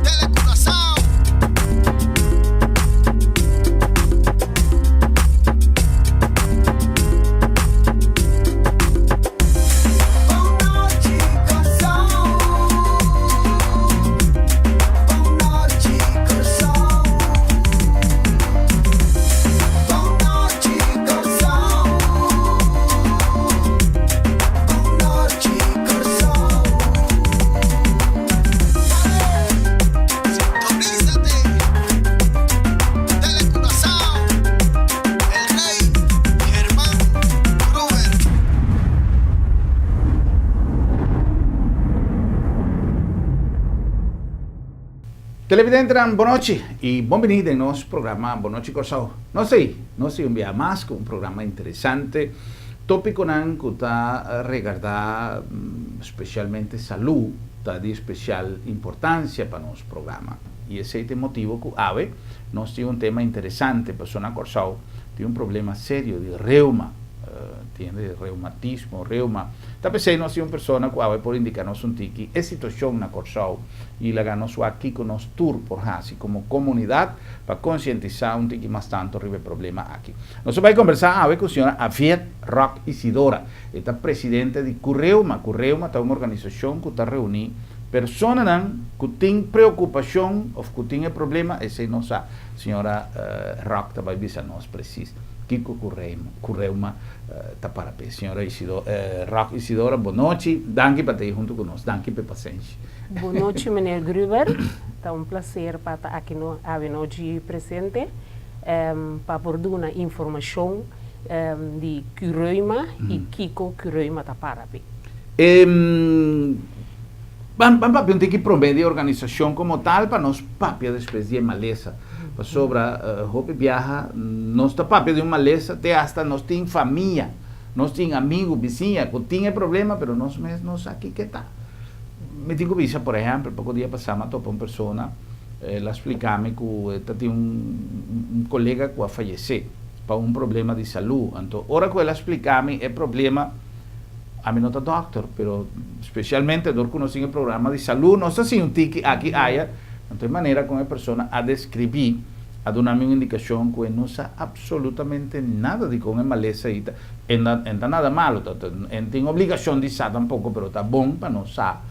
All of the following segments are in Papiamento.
Telecuraçao. Sintonízate, Telecuraçao, El Rey Germán Gruber. Televidentenan bonochi y bon bini den nos programa Bonochi Corsou. Nos ei, nos ei un bia mas cu un programa interesante, topiconan cu ta regarda specialmente salud ta di special importancia pa nos programa. Y esey ta e motibo cu awe nos tin un tema interesante pasobra na Corsou tin un problema serio di reuma. Tiende reumatismo, reuma. Ta p'esey nos tin un persona cu awe por indica nos un tiki e situacion na Corsou y laga nos wak kico nos tur por haci como comunidad pa concientisa un tiki mas tanto riba e problema aki. Nos a bay combersa awe cu señora Aviet Rock Isidora. E ta presidente di Cureuma. Cureuma ta un organisacion cu ta reuni personanan cu tin preocupacion of cu tin e problema, esey nos sa. Señora Rock ta bay bisa nos precies kico Cureuma ta para p'e. Señora Rock Isidora, bonochi. Danki pa ta ahi hunto cu nos. Danki p'e pasenshi. Bonochi meneer Gruber. Ta un placer pa ta aki awe nochi presente pa por duna informacion di Cureuma y kico Cureuma ta para p'e. Ban ban papia un tiki prome di organisacion como tal pa nos papia despues di e malesa. Pasobra hopi biaha nos ta papia di un malesa te hasta nos tin famia, nos tin amigo, bisiña cu tin e problema pero nos mes no sa kiko e ta. Mi tin cu bisa por ehempel poco dia pasa mi a topa un persona el a splica mi cu e ta tin un colega cu a fayece pa un problema di salud. Anto ora cu el a splica mi e problema Ami no ta dòkter, pero spesialmente dor ku nos tin e programa di salú, nos ta siña un tiki aki aya. Anto e manera kon e persona a deskribí a duna mi un indikashon ku e no sa apsolutamente nada di kon e malesa ei ta. E ta nada malu, e no tin obligashon di sa tampoko, pero ta bon pa nos sa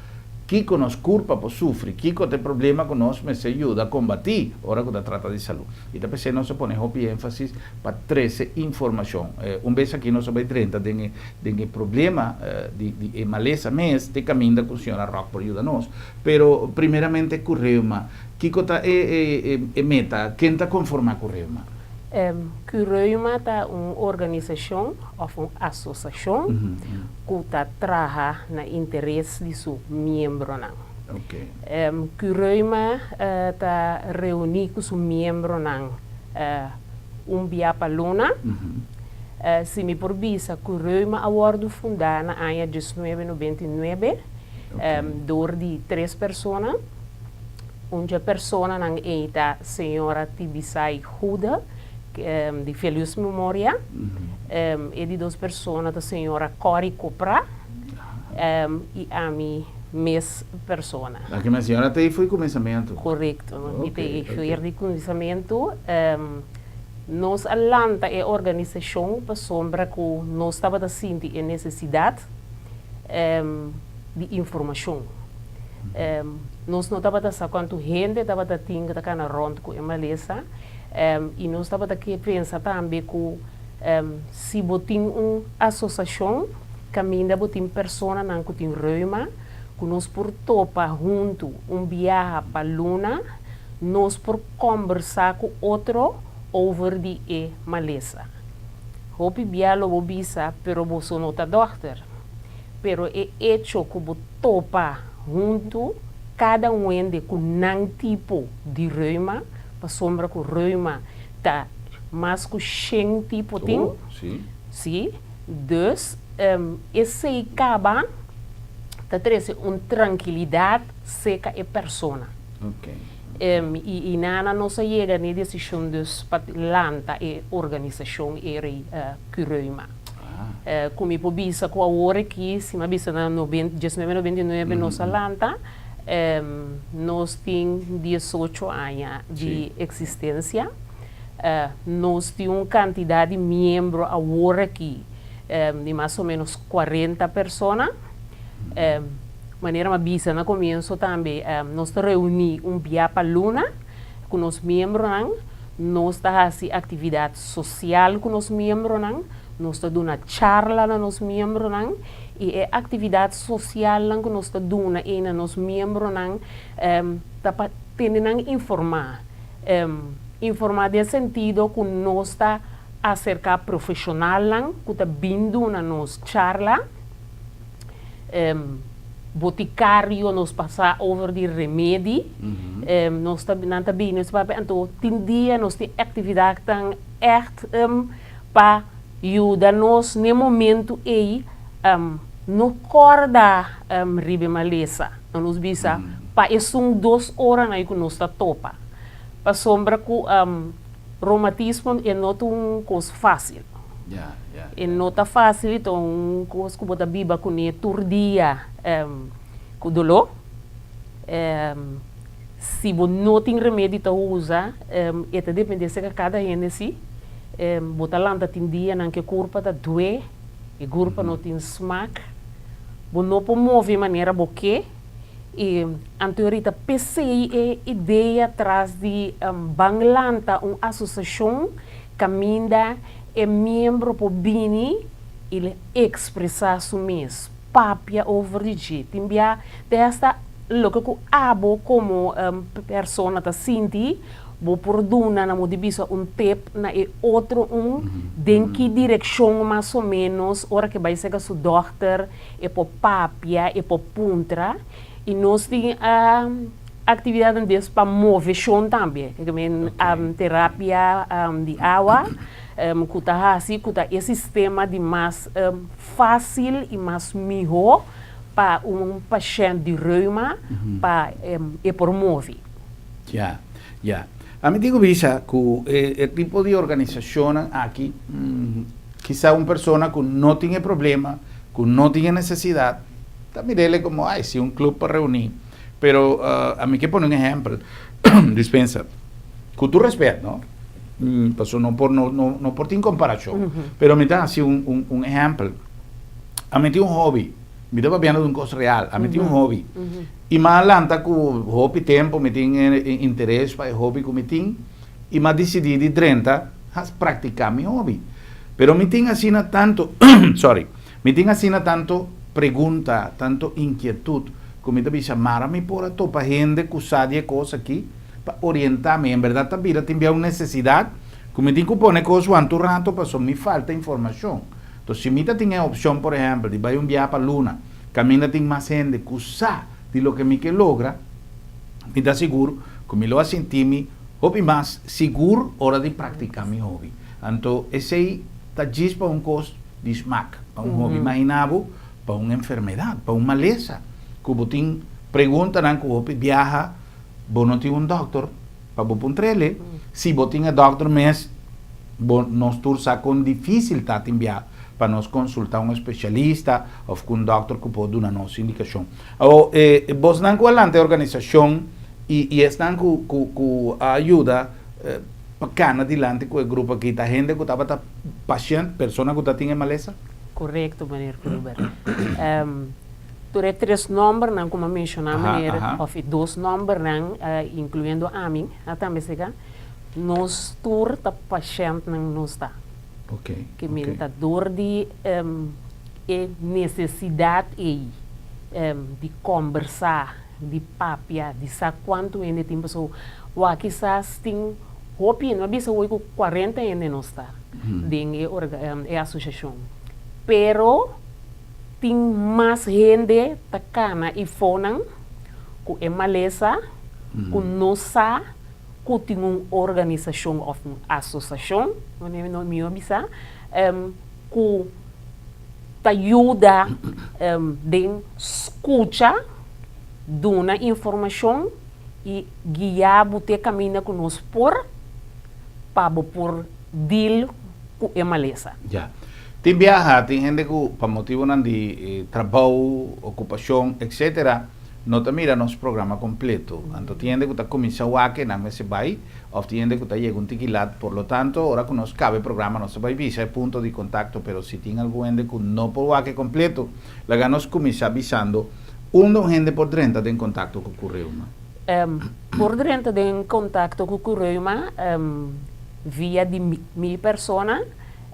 kiko nos kurpa por sufri, kiko ta e problema ku nos mester yuda kombatí ora ku ta trata di salú. I ta p'esei nos a pone hopi énfasis pa trese informashon. Un bes aki nos a bai drenta den e den e problema di di e malesa mes te kaminda ku señora Rock por yuda nos. Pero primeramente ku reuma, kiko ta e e e meta? Ken ta konformá ku reuma? Ku reuma ta un organisashon òf un asosashon ku ta traha na interes di su miembronan. Ku reuma ta reuní ku su miembronan un bia pa luna. Si mi por bisa ku Reuma a wòrdu fundá na aña diesnuebe nobenta i nuebe dor di tres persona. Un dje personanan ei ta señora Tibisay Goede di felius memoria. E di dos persona ta señora Corrie Copra i ami mes persona. Aki mi señora ta ei for di kuminsamentu. Korekto, mi ta ei for di kuminsamentu. Nos a lanta e organisashon pasobra ku nos tabata sinti e nesesidat di informashon. Nos no tabata sa kuantu hende tabata tin ku ta kana rònt ku e malesa i nos tabata ke pensa tambe ku si bo tin un asosashon kaminda bo tin personanan ku tin reuma ku nos por topa huntu un biaha pa luna, nos por kòmbersá ku otro over di e malesa. Hopi bia lo bo bisa, pero boso no ta dòkter. Pero e echo ku bo topa huntu, kada un hende ku nan tipo di reuma, pasobra ku reuma ta mas ku shen tipo tin, Oh, sí. sí, dus esei kaba ta trese un trankilidat seka e persona. I nana nos a yega n'e desishon dus pa lanta e organisashon eri Cureuma. Ku mi por bisa ku awor aki, si mi a bisa na diesnuebe noventa i nuebe nos a lanta, Nos tin 18 aña di eksistensia. Nos tin un kantidat di miembro awor aki di mas o ménos 40 persona. Manera mi a bisa na komienso tambe, nos ta reuní un bia pa luna ku nos miembronan. Nos ta hasi aktividat sosial ku nos miembronan, nos ta duna charla na nos miembronan i e aktividat sosialnan ku nos ta duna ei na nos miembronan ta pa tene nan informá. Informá den sentido ku nos ta aserká profeshonalnan ku ta bin duna nos charla. Botikario nos pasa over di remedi, nos ta nan ta bini nos papia, anto tin dia nos tin actividadnan echt pa yuda nos n'e momento ei no corda riba e malesa, nos bisa pa esun dos oranan ei cu nos ta topa, pasobra cu Romatismo e no ta un kos fásil. E no ta fásil, e ta un kos ku bo ta biba kuné tur dia ku doló. Si bo no tin remedi ta usa, e ta dependé serka kada hende si. Bo ta lanta tin dianan ku e kurpa ta dué, e kurpa no tin smak, bo no por move manera bo ke. I anto rita p'esei e idea tras di ban lanta un asosiashon kaminda e miembro por bini i ekspresá su mes, papia over di dje. Tin bia te hasta loke ku abo komo persona ta sinti, bo por duna na modo di bisa un tip na e otro un den ki direkshon mas o ménos ora ke bai sega su dòkter. E por papia, e por puntra i nos tin aktividatnan des pa moveshon tambe, ke men terapia di awa ku ta hasi ku ta e sistema di mas fásil i mas mihó pa un pashènt di reuma pa e por move. Ya, ya. Ami tin ku bisa ku e tipo di organisashonnan aki Kisa un persona ku no tin e problema, ku no tin e nesesidat, ta mir'el komo, ai, si un klup pa reuní. Pero ami ke pone un ehèmpel, dispensa, ku tur rèspèt, no, pasobra no por no no por tin komparashon, pero mi ta hasi un un un ehèmpel. Ami tin un hòbi, mi ta papiando di un kos real, ami tin un hòbi, i mi a lanta ku hopi tempu mi tin e interes pa e hòbi ku mi tin, I m'a disidí di drenta has praktiká mi hòbi. Pero mi tin asina tantu, sorry, mi tin asina tantu pregunta, tantu inkietut, ku mi ta bisa mara mi por a topa hende ku sa di e kos aki pa orientá mi. En bèrdat ta bira tin bia un nesesidat ku mi tin ku pone kos wanta un rato pasobra mi falta informashon. Entonces si mi ta tin e opshon por ehèmpel di bai un biaha pa luna kaminda tin mas hende ku sa di loke mi ke logra, Mi ta sigur ku mi lo a sinti mi hopi mas sigur ora di praktiká mi hobi. Anto esei ta djis pa un kos di smak, pa un hobi. Imaginá bo pa un enfermedat, pa un malesa ku bo tin preguntanan ku hopi biaha bo no tin un dòkter pa bo puntr'el. Si bo tin e dòkter mes, bo nos tur sa kon difísil ta tin biaha pa nos konsultá un espesialista òf ku un dòkter ku por duna nos indikashon. Awor, e bosnan ku a lanta e organisashon i i esnan ku ku ku a yuda pa kana dilanti ku e grupo aki ta hende ku tabata pashènt, persona ku ta tin e malesa? Korekto, meneer Gruber. Tur e tres nòmbernan ku mi a menshoná, meneer, òf e dos nòmbernan, inkluyendo ami, a tambe seka, nos tur ta pashèntnan nos ta. Ke men ta dor di e nesesidat ei di kòmbersá, di papia, di sa kuantu hende tin pasobra wak kisas tin hopi hende, mi a bisa hoy ku kuarenta hende nos ta den e e asosiashon, pero tin mas hende ta kana ifonan ku e malesa ku no sa ku tin un organisashon òf un asosiashon, mi a bisa, ku ta yuda den skucha, duna informashon i guia bo te kaminda ku nos por pa bo por deal ku e malesa. Ya. Tin biaha tin hende ku pa motibunan di trabou, okupashon, etcetera. no ta mira nos programa kompleto. Anto tin hende ku ta kuminsá wak e nan mester bai òf tin hende ku ta yega un tiki lat. Por lo tanto, ora ku nos kaba e programa nos ta bai bisa e punto di kontakto, pero si tin algun hende ku no por wak e kompleto, laga nos kuminsá bisando unda un hende por drenta den kontakto ku Kureuma. Por drenta den kontakto ku Kureuma via di mi persona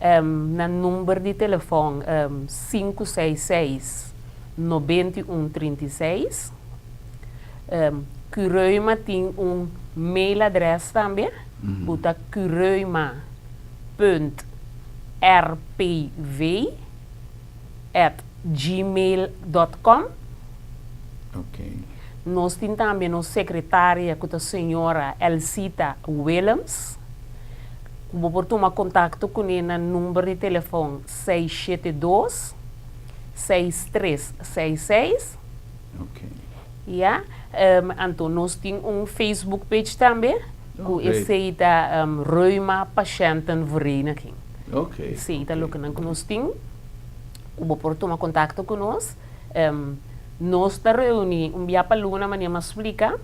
na number di telefòn 566 91 36. Cureuma tin un mailadres tambe, ku ta cureuma.rpv@gmail.com. Nos tin tambe nos sekretaria ku ta señora Elsita Willems, ku bo por tuma kontakto kuné na number di telefòn 672 6366. Ya. Anto nos tin un Facebook page tambe, ku esei ta Reuma Patiënten Vereniging. Esei ta loke nan ku nos tin, ku bo por tuma kontakto ku nos. Nos ta reuní un bia pa luna manera mi a splika.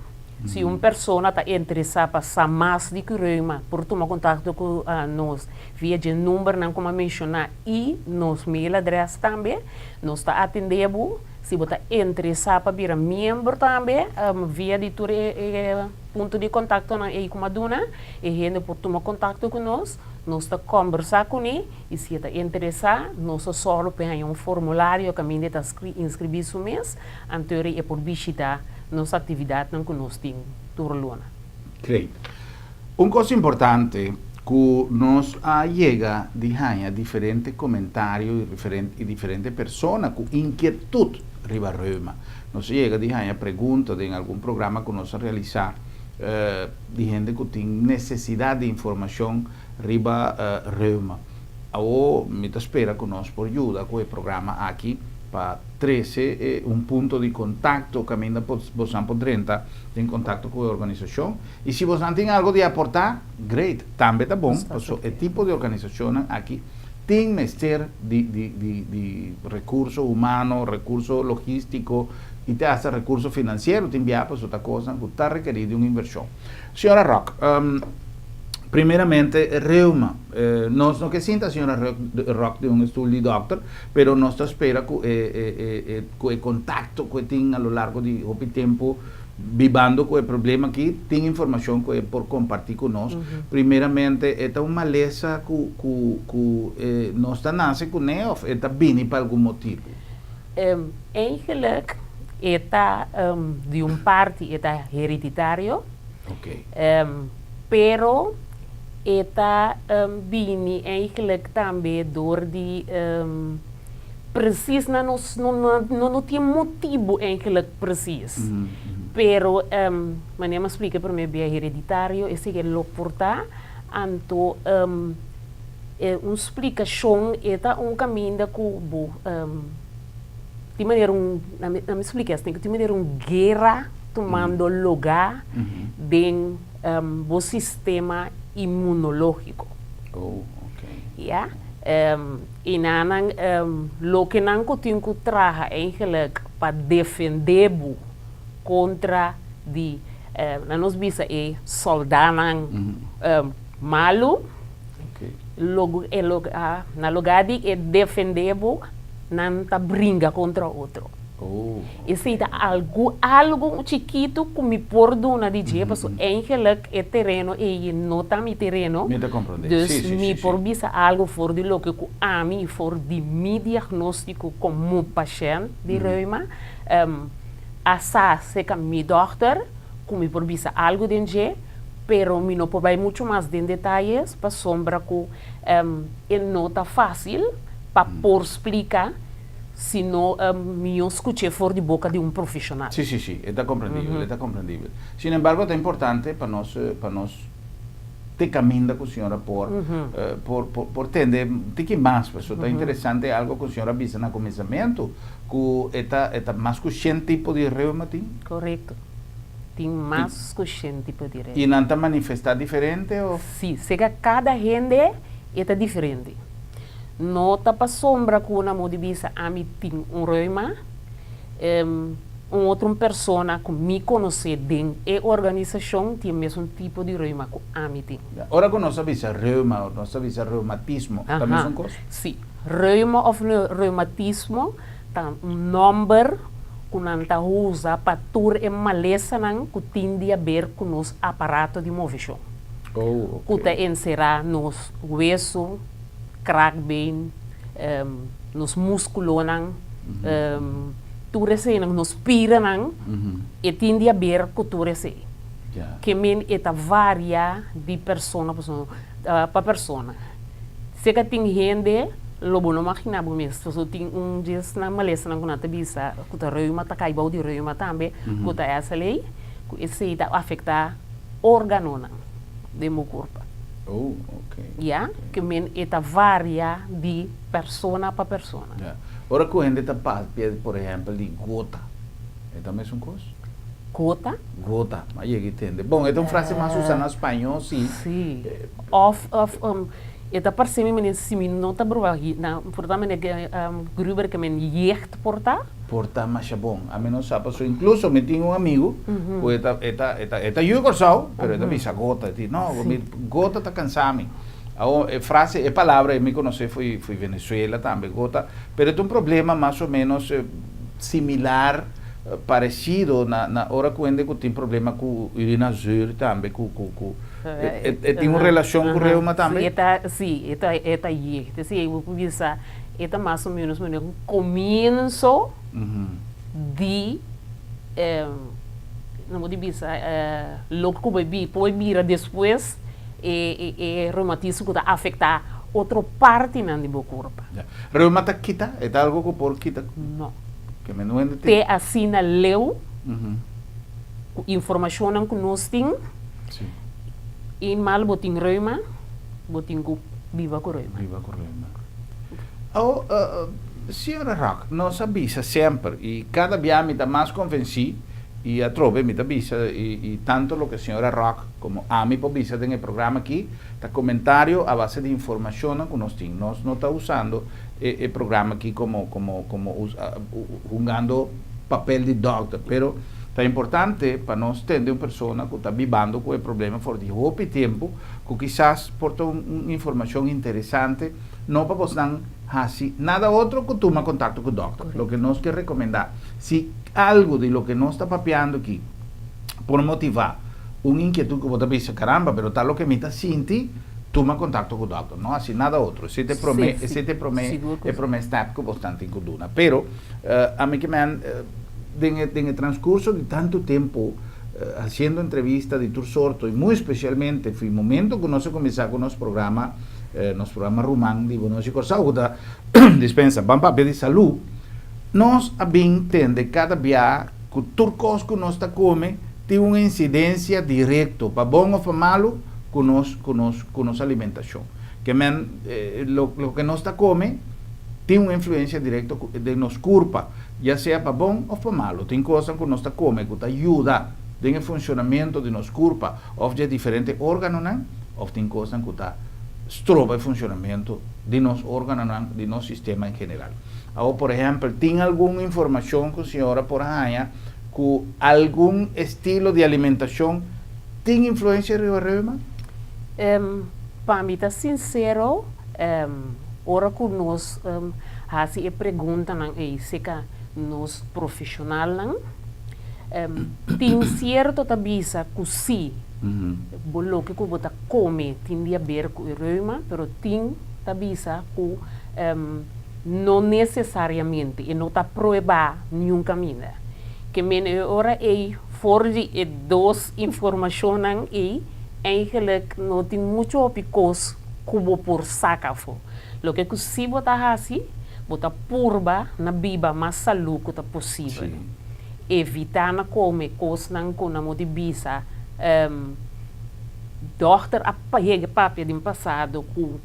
Si un persona ta interesá pa sa mas di ku reuma, por tuma kontakto ku nos via dje numbernan ku mi a menshoná i nos mailadrès tambe. Nos ta atendé bo. Si bo ta interesá pa bira miembro tambe, via di tur e punto di kontaktonan ei ku mi a duna, e hende por tuma kontakto ku nos. Nos ta kòmbersá kuné i si e ta interesá, nos ta sòru pa e haña un formulario kaminda e ta inskribí su mes, anto e por bishitá nos aktividatnan ku nos tin tur luna. Great. Un kos importante ku nos a yega di haña diferente komentario i diferente persona ku inkietut riba reuma. Nos a yega di haña pregunta den algun programa ku nos a realisá di hende ku tin nesesidat di informashon riba reuma. Awor mi ta spera ku nos por yuda ku e programa aki pa trese e un punto di kontakto kaminda bosan por drenta den kontakto ku e organisashon. I si bosan tin algu di aportá, great, tambe ta bon, paso e tipo di organisashonnan aki tin mester di di di di rekurso humano, rekurso logístiko i te asta rekurso finansiero tin bia paso ta kosnan ku ta rekerí di un invershon. Señora Rock, primeramente reuma, nos no ke sinta señora Rock den un estul di dòkter, pero nos ta spera ku e e e ku e kontakto ku e tin a lo largo di hopi tempu bibando ku e problema aki, tin informashon ku e por kompartí ku nos. Primeramente e ta un malesa ku ku ku nos ta nase kuné òf e ta bini pa algun motibu? Eigenlijk e ta di un parti e ta hereditario, pero e ta bini eigenlijk tambe door di precies nan nos no no tin motibu eigenlijk precies, pero manera mi a splika prome bia hereditario esei lo por ta, anto un splikashon e ta un kaminda ku bo tin manera un na mi splika esei tin manera un guera tumando lugá den bo sistema inmunológiko. Ya i nan loke nan ku tin ku traha eigenlijk pa defendé bo kontra di nan nos bisa e sòldánan malu. Na lugá di e defendé bo, nan ta bringa kontra otro. Esei ta algu, algu chikitu ku mi por duna di dje, pasobra eigenlik e tereno ei no ta mi tereno. Mi ta komprondé. Dus mi por bisa algu for di loke ku ami i for di mi diagnóstiko komo pashènt di reuma a sa serka mi dòkter ku mi por bisa algu den dje. Pero mi no por bai mucho mas den detayes pasobra cu e no ta facil pa por splica si no mi no scuch'e for di boca di un profesional. Si, si, si, e ta comprendibel, e ta comprendibel. Sin embargo ta importante pa nos, pa nos te caminda cu señora por, por, por tende tiki mas, pasobra ta interesante algo cu señora a bisa na cuminsamentu, cu e ta, e ta mas cu shen tipo di reuma tin. Correcto. Tin mas ku shen tipo di reuma. I nan ta manifestá diferente of? Sí, sega kada hende e ta diferente. No ta pasobra ku nan modi bisa ami tin un reuma. Un otro persona ku mi konosé den e organisashon tin e mesun tipo di reuma ku ami tin. Ya. Ora ku nos a bisa reuma òf nos a bisa reumatismo, ta mesun kos? Sí. Reuma òf reumatismo ta un nòmber ku nan ta usa pa tur e malesanan ku tin di haber ku nos aparato di moveshon. Oh, ok. Ku ta enserá nos wesu, kraakbeen, nos múskulonan, tur eseinan, nos piranan, e tin di haber ku tur esei. Ke men e ta varia di persona pa persona. Seka tin hende, lo bo no maginá bo mes, pasobra tin un djes nan malesanan ku nan ta bisa ku ta reuma, ta kai bou di reuma tambe, ku ta SLA, ku esei ta afektá órganonan den bo kurpa. Oh, ok. Ya, ke men e ta varia di persona pa persona. Ya. Ora ku hende ta papia, por ehèmpel, di gota, e ta mesun kos? Gota? Gota, m'a yega i tende. Bon, e ta un frase mas usa na spañó, si. Si. Òf, òf, e ta parse mi manera si mi no ta bruha, na, por ta manera Gruber ke men jeugd por ta. Por ta masha bon. Ami no sa pasobra incluso mi tin un amigo cu e ta e ta e ta e ta yu Corsou pero e ta bisa gota e di no mi gota ta cansa mi. Awor e frase e palabra e mi conoce fo'i fo'i Venezuela tambe gota pero e ta un problema mas o menos similar parecido na na ora cu hende cu tin problema cu urina zuur tambe cu cu cu e e tin un relacion cu reuma tambe? Si e ta si e ta e ta yegte si e bo por bisa E ta mas o menos manera un comienso di no bo di bisa loke ku bo por bira despues e e reumatismo ku ta afecta otro partinan di bo kurpa. Ya. Reuma ta kita? E ta algo ku por kita? No. Ke men hende tin. Te asina leu ku informashonnan ku nos tin, eenmaal bo tin reuma, bo tin ku biba ku reuma. Biba ku reuma. Awo, Señora Rock, nos a bisa semper y cada bia mi ta mas convenci y atrobe mi ta bisa y tanto loke Señora Rock como ami por bisa den e programa aki ta comentario a base di informacionnan cu nos tin. Nos no ta usando e programa aki como como como hungando papel di dokter, pero ta importante pa nos tende un persona cu ta bibando cu e problema for di hopi tempo cu kisas por ta un informacion interesante no pa bosnan haci nada otro cu tuma contacto cu dokter. Loke nos ke recomenda, si algo di loke nos ta papiando aki por motiva un inquietud cu bo ta bisa caramba pero ta loke mi ta sinti, tuma contacto cu dokter. No haci nada otro. Esey ta e prome, esey ta e prome, e prome step cu bosnan tin cu duna. Pero ami ke men den e den e transcurso di tanto tempo haciendo entrevista di tur sorto y muy especialmente fi momento cu nos a cuminsa cu nos programa, nos programa Ruman di Bonochi Corsou cu ta dispensa Ban Papia di Salú, nos a bin tende cada bia cu tur cos cu nos ta come tin un incidencia directo, pa bon of pa malo, cu nos cu nos cu nos alimentacion. Ke men loke nos ta come tin un influencia directo den nos curpa. Ya sea pa bon of pa malo, tin cosnan cu nos ta come cu ta yuda den e funcionamento di nos curpa of dje diferente organonan, of tin cosnan cu ta stroba e funcionamento di nos organonan, di nos sistema en general. Awor, por ehempel, tin algun informacion cu señora por haña cu algun estilo di alimentacion tin influencia riba reuma? Pa mi ta sincero, Ora ku nos hasi e preguntanan ei seka nos profeshonalnan, tin sierto ta bisa ku sí, bo loke ku bo ta kome tin di haber ku e reuma, pero tin ta bisa ku no nesesariamente, e no ta pruebá niun kaminda. Ke men e ora ei for di e dos informashonnan ei, eigenlijk no tin muchu hopi kos ku bo por saka afó. Loke ku si bo ta hasi, bo ta purba na biba mas salú ku ta posibel. Evitá na kome kosnan ku na modi bisa dòkter a yega papia den pasado ku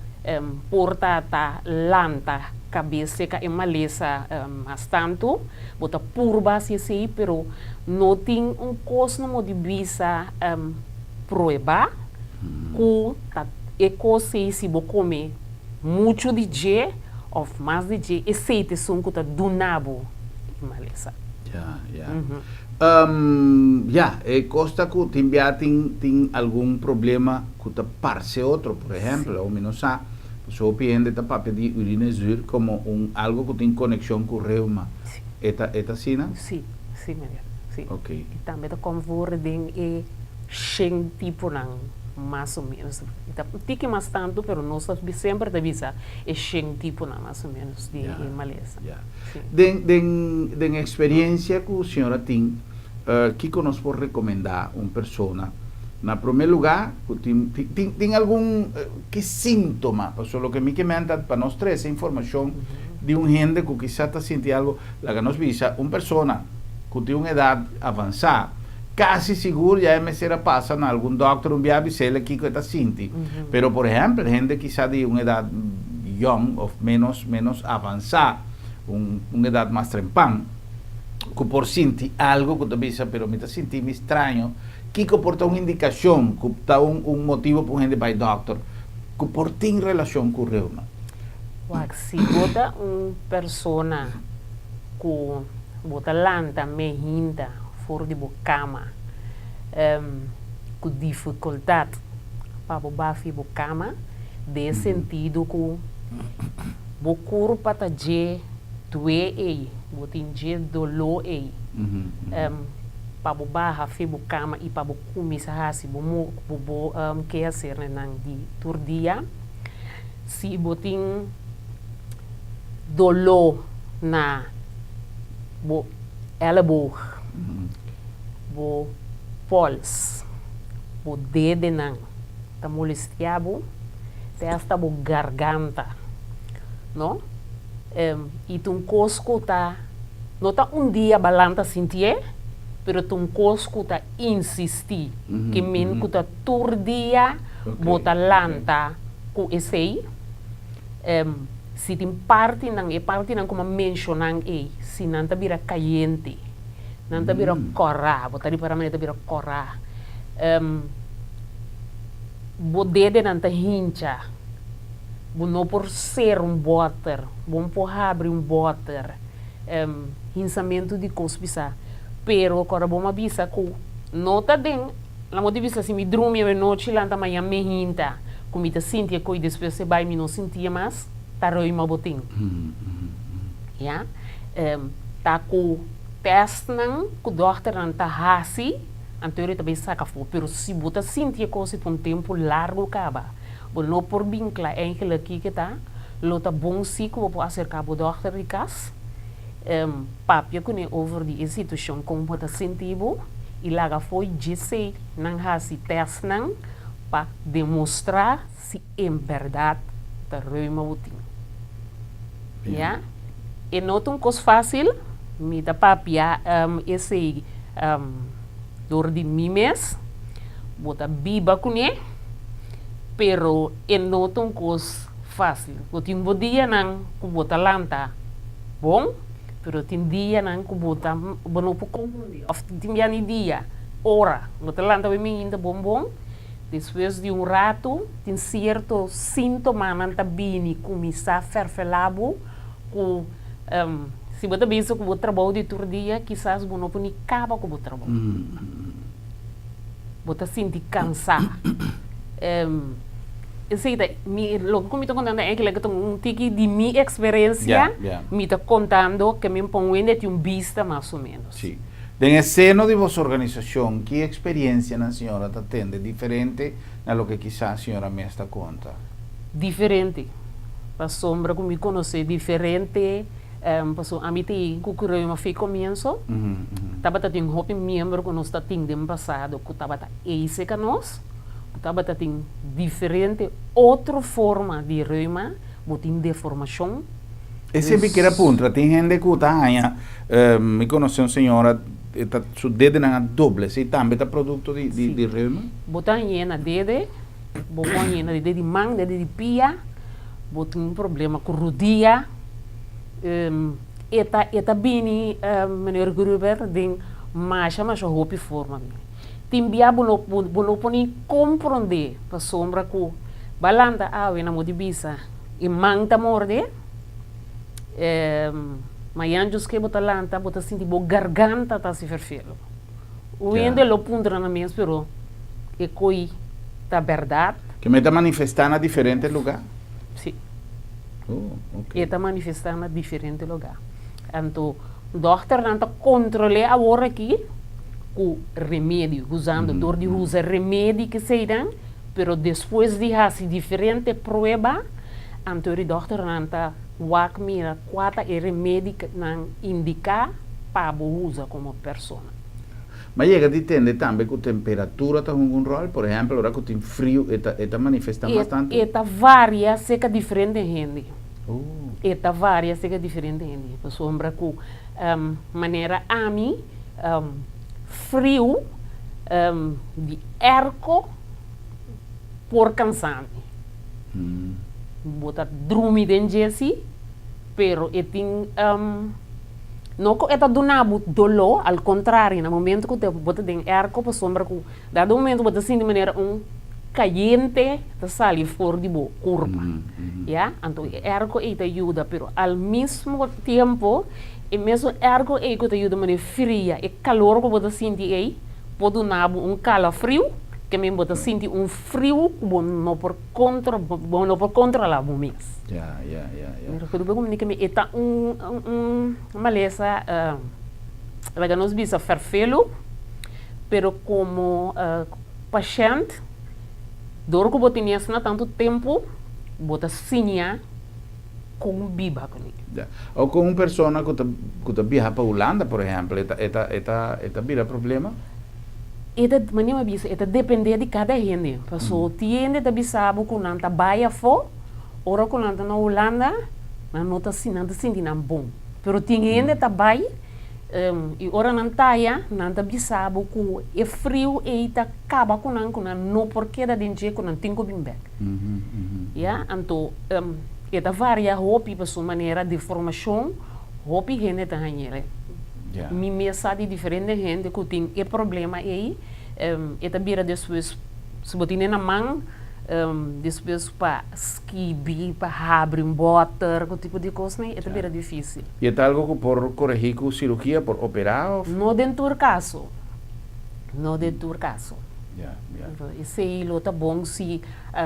por ta ta lanta kabes seka e malesa mas tantu. Bo ta purba hasi esei, pero no tin un kos na modi bisa prueba ku ta e kos ei si bo kome muchu di dje òf mas di dje, esei ta esun ku ta duna bo e malesa. Ja, ja. Ja, e kos ta ku tin bia tin tin algun problema ku ta parse otro, por ehèmpel, mi no sa, pasobra hopi hende ta papia di urinezuur komo un algu ku tin konekshon ku reuma. E ta e ta asina? Sí, sí meneer, sí. Ok. E tambe ta kom voor den e shen tiponan mas o menos. E ta un tiki mas tantu, pero nos ta semper ta bisa e shen tiponan mas o menos di e malesa. Ja. Den den den experiencia cu señora tin, kico nos por recomenda un persona na prome lugar cu tin tin tin algun ki sintoma? Pasobra loke mi ke menta pa nos trece informacion di un hende cu kisa ta sinti algo, laga nos bisa un persona cu tin un edad avansa, casi sigur ya e mester a pasa na algun dokter un bia bisele kico e ta sinti. Pero por ehempel hende kisa di un edad yong of menos menos avansa, un un edad mas trempan, cu por sinti algo cu ta bisa pero mi ta sinti mi straño, kico por ta un indicacion cu ta un un motibo pa un hende bay dokter cu por tin relacion cu reuma? Wak, si bo ta un persona cu bo ta lanta mehinta for di bo cama cu dificultad pa bo bafi bo cama, den e sentido cu bo curpa ta dje due ey, bo tin dje dolo ey, pa bo baha fi bo cama y pa bo cuminsa haci bo bo kehacernan di tur dia. Si bo tin doló na bo èleboog, bo pòls, bo dedenan ta molestiá bo, te asta bo garganta, no? I ta un kos ku ta, no ta un dia bo a lanta sintié, pero ta un kos ku ta insistí, ke men ku ta tur dia bo ta lanta ku esei. Si tin partinan, e partinan ku mi a menshonan ei, si nan ta bira kayente, nan ta bira kòrá, bo ta ripará manera ta bira kòrá, bo dedenan ta hincha, bo no por sera un bòter, bo no por habri un bòter, hinsamentu di kos pisá. Pero kòrda bo mi a bisa ku no ta den. La mo di bisa si mi drumi awe nochi lanta mañan me hinta ku mi ta sinti e koi despues e bai mi no sinti'e mas ta reuma bo tin ya ta ku testnan ku dòkternan ta hasi anto e ta bai saka afó pero si bo ta sinti e kos pa un tempu largu kaba bo no por bin kla enkele kiko ta lo ta bon si ku bo por aserka bo dòkter di kas. Papia kuné over di e situashon kon bo ta sinti bo i laga fo'i djesei nan hasi tèstnan pa demostrá si en bèrdat ta reuma bo tin. Ya. E no ta un kos fásil, mi ta papia esei dor di mi mes, bo ta biba kuné, pero e no ta un kos fásil. Bo tin bo dianan ku bo ta lanta. Bon, pero tin dianan ku bo ta bo no por komprondé òf tin bia ni dia, ora bo ta lanta bo minta bon bon, despues di un ratu tin sierto síntomanan ta bini kuminsá fèrfelá bo ku si bo ta bisa ku bo trabou di tur dia kisas bo no por ni kaba ku bo trabou. Bo ta sinti kansá. Esei ta mi loke ku mi ta kontando eigenlijk ta un tiki di mi eksperensia mi ta kontando ke mi pon wende tin un bista mas o menos. Sí. Den e seno di boso organisashon ki eksperiensianan señora ta tende diferente na loke kisas señora mes ta konta? Diferente. Pasobra ku mi konosé diferente pasobra ami ta yega ku Kureuma fi komienso tabata tin hopi miembro ku nos ta tin den pasado ku tabata eise ka nos. Ku tabata tin diferente otro forma di reuma, bo tin deformashon. Esei mi kier a puntra, tin hende ku ta haña, mi konosé un señora, e ta su dedenan a doble, esei tambe ta produkto di di reuma? Bo ta hañ'é na dede, bo por hañ'é na dede di man, dede di pia, bo tin un problema ku rudia, e ta e ta bini, meneer Gruber, den masha masha hopi forma. Tin bia bo no bo no por ni komprondé pasobra ku ba lanta awe na bo di bisa e man ta morde. Mayan djus ke bo ta lanta bo ta sinti bo garganta ta hasi ferfelu. Un hende lo puntra nan mes pero e koi ta bèrdat? Ke me ta manifestá na diferente lugá? Sí. Oh, ok. E ta manifestá na diferente lugá. Anto dòkternan ta kontrol'é awor aki ku remedi, usando dor di usa remedi keseinan, pero despues di hasi diferente prueba, anto e dòkternan ta wak mira kua ta e remedi ku nan indiká pa bo usa komo persona. Mi a yega di tende tambe ku temperatura ta hunga un ròl, por ehèmpel ora ku tin friu e ta e ta manifestá mas tantu. E ta varia serka diferente hende. E ta varia serka diferente hende pasobra ku manera ami friu di èrko por kansa mi. Bo ta drumi den dje si, pero e tin. No ku e ta duna bo doló, al kontrario, na momentu ku bo ta den èrko pasobra ku dado momentu bo ta sinti manera un kayente ta sali for di bo kurpa, ya. Anto e èrko ei ta yuda, pero al mismo tiempo e mesun èrko ei ku ta yuda manera fria e kalor ku bo ta sinti ei por duna bo un kalafriu, ke men bo ta sinti un friu ku bo no por. Contra bo no por controla bo mes. Ya, ya, ya, ya. Mi recuerdo bo comunica mi e ta un un malesa laga nos bisa ferfelu pero como pashent dor cu bo tene asina tanto tempo bo ta siña con biba cune. Ya. O con un persona cu ta cu ta biaha pa Hulanda por ehempel e ta e ta e ta e ta bira problema? E ta, manera mi a bisa, e ta depende di kada hende. Paso tin hende ta bisa bo ku nan ta bai afó, ora ku nan ta na Hulanda, nan no ta nan ta sinti nan bon. Pero tin hende ta bai, i ora nan ta aya, nan ta bisa bo ku e friu ei ta kaba ku nan, ku nan no por keda den dje, ku nan tin ku bin bèk. Ya, anto e ta varia hopi paso manera di formashon hopi hende ta hañ'el. Mi mes sa di diferente hende ku tin e problema ei, e ta bira despues, si bo tine na man, despues pa skibi, pa habri un bòter, ku tipo di kosnan ei, e ta bira difísil. I e ta algu ku por koregí ku sirugia, por operá òf? No den tur kaso, no den tur kaso. Esei lo ta bon si